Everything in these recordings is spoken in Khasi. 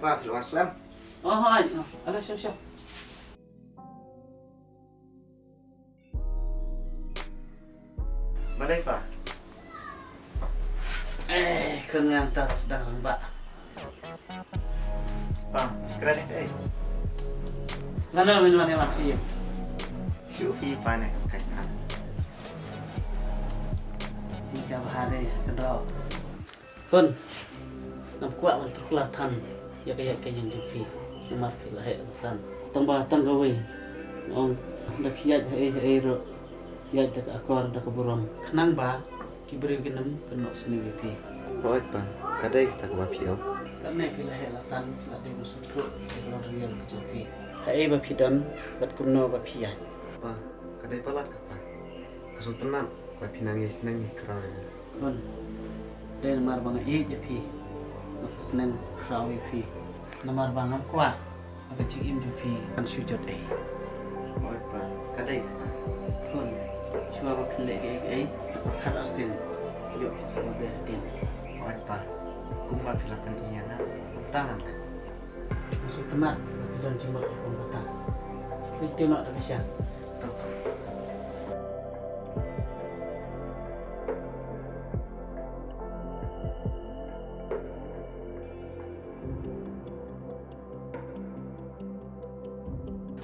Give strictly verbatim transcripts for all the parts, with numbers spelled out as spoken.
Pa, phi la wan slem? Oh, hooid. Ala, shu, shu. Balei, Pa? Eh, khun ngan ta sdang rangbah. Pa, kren ïa kaei? Lano men wan ïalam sha ïing? Shu hi, Pa, ne ka kai than. Hi, jia bha de, ka doh. Khun, ngam kwah ban truklar than ïa ka ïaid ka ïeng jong phi, namar phi la heh la san. Tang ba tang kawei, nga ong, da phi ïaid haei haei ruh, ïaid da ka akor, da ka burom. Khnang ba ki briew kin ym kynnoh sniew ïa phi. Hooid, Pa, ka dei kata kaba phi ong. Lane phi la heh la san, la dei ban sngewthuh ïa ka longrynieng ka jong phi. Haei ba phi don bad kumno ba phi ïaid. Pa, ka dei palat kata. Ka sngewtynnat ba phi nang ïai sneng ïai khraw ïa nga. Khun, dei namar ba nga ïeit ïa phi, nga sa sneng khraw ïa phi. Namar ba ngam kwah ba ka jingim jong phi kan shu jot ei. Hooid, Pa, ka dei kata. Khun, shuwa ba phin leh kaei kaei, pyrkhat arsien, ïoh phin sa ba beh hadien. Hooid, Pa, kumba phi la pyni ïa nga, kumta ngan leh. Nga sngewtynnat ba phi don jingmut kum kata. Phi tip noh da ka sha. To.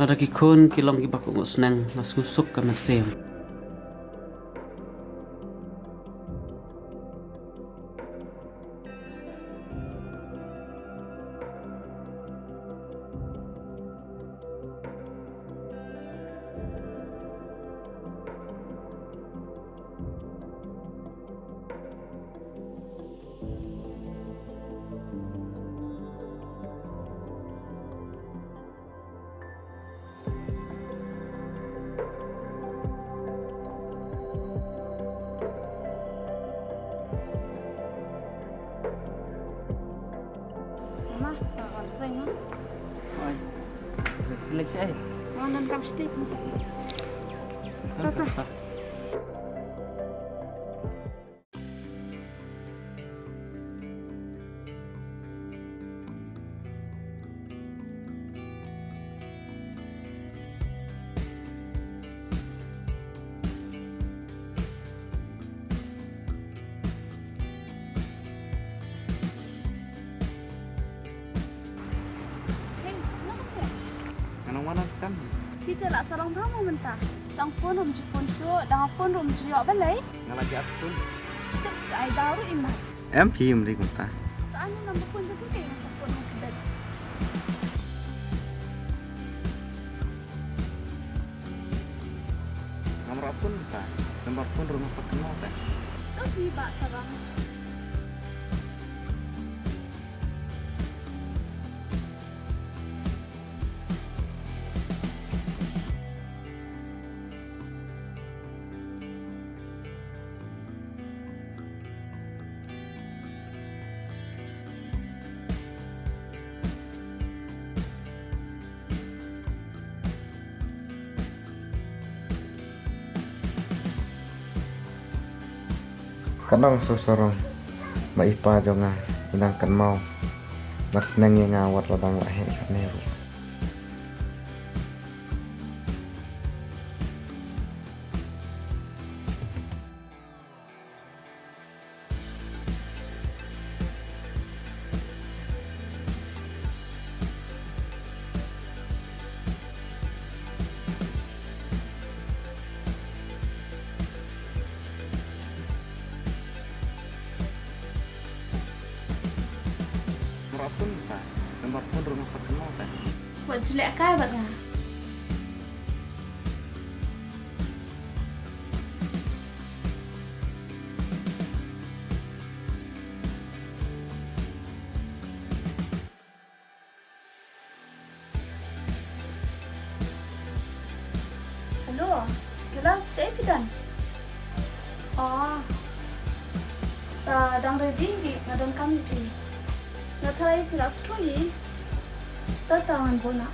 Lada ki khun ki long kiba kohnguh sneng, nga sngewsuk ka mynsiem. Mama, ta wan trei, ma. Oi. Trei lek shi ai. Wan don kam shiti. Ta, ta, ta. Hei, ngan ong wan kan. Phi te la sarong bha mo mynta. Dang phone ruh ym ju phone shuh, dang phone ruh ym ju ïoh balei. Nga la jah phone. Tip ai daw ruh i mat. Em phi ym dei kumta. Ta ani number phone jong phi, ka ïa nga sa phone ha ka bed. Ngam rah phone ta. Number phone ruh ngam pat kynmaw ta. To phi bah sarong. Ka nong sngewsarong ba i pa jong nga i nang kynmaw bad sneng ïa nga wat la dang la heh katne ruh. Number phone ta, number phone ruh ngam pat kynmaw ta. Wat ju leh kai bad nga. Hello, Kela, shaei phi don? Oh, sa dang ready hi, nga donkam ïa phi. Nga tharai phi la sngewthuh hi. Ta ta ngan bud noh.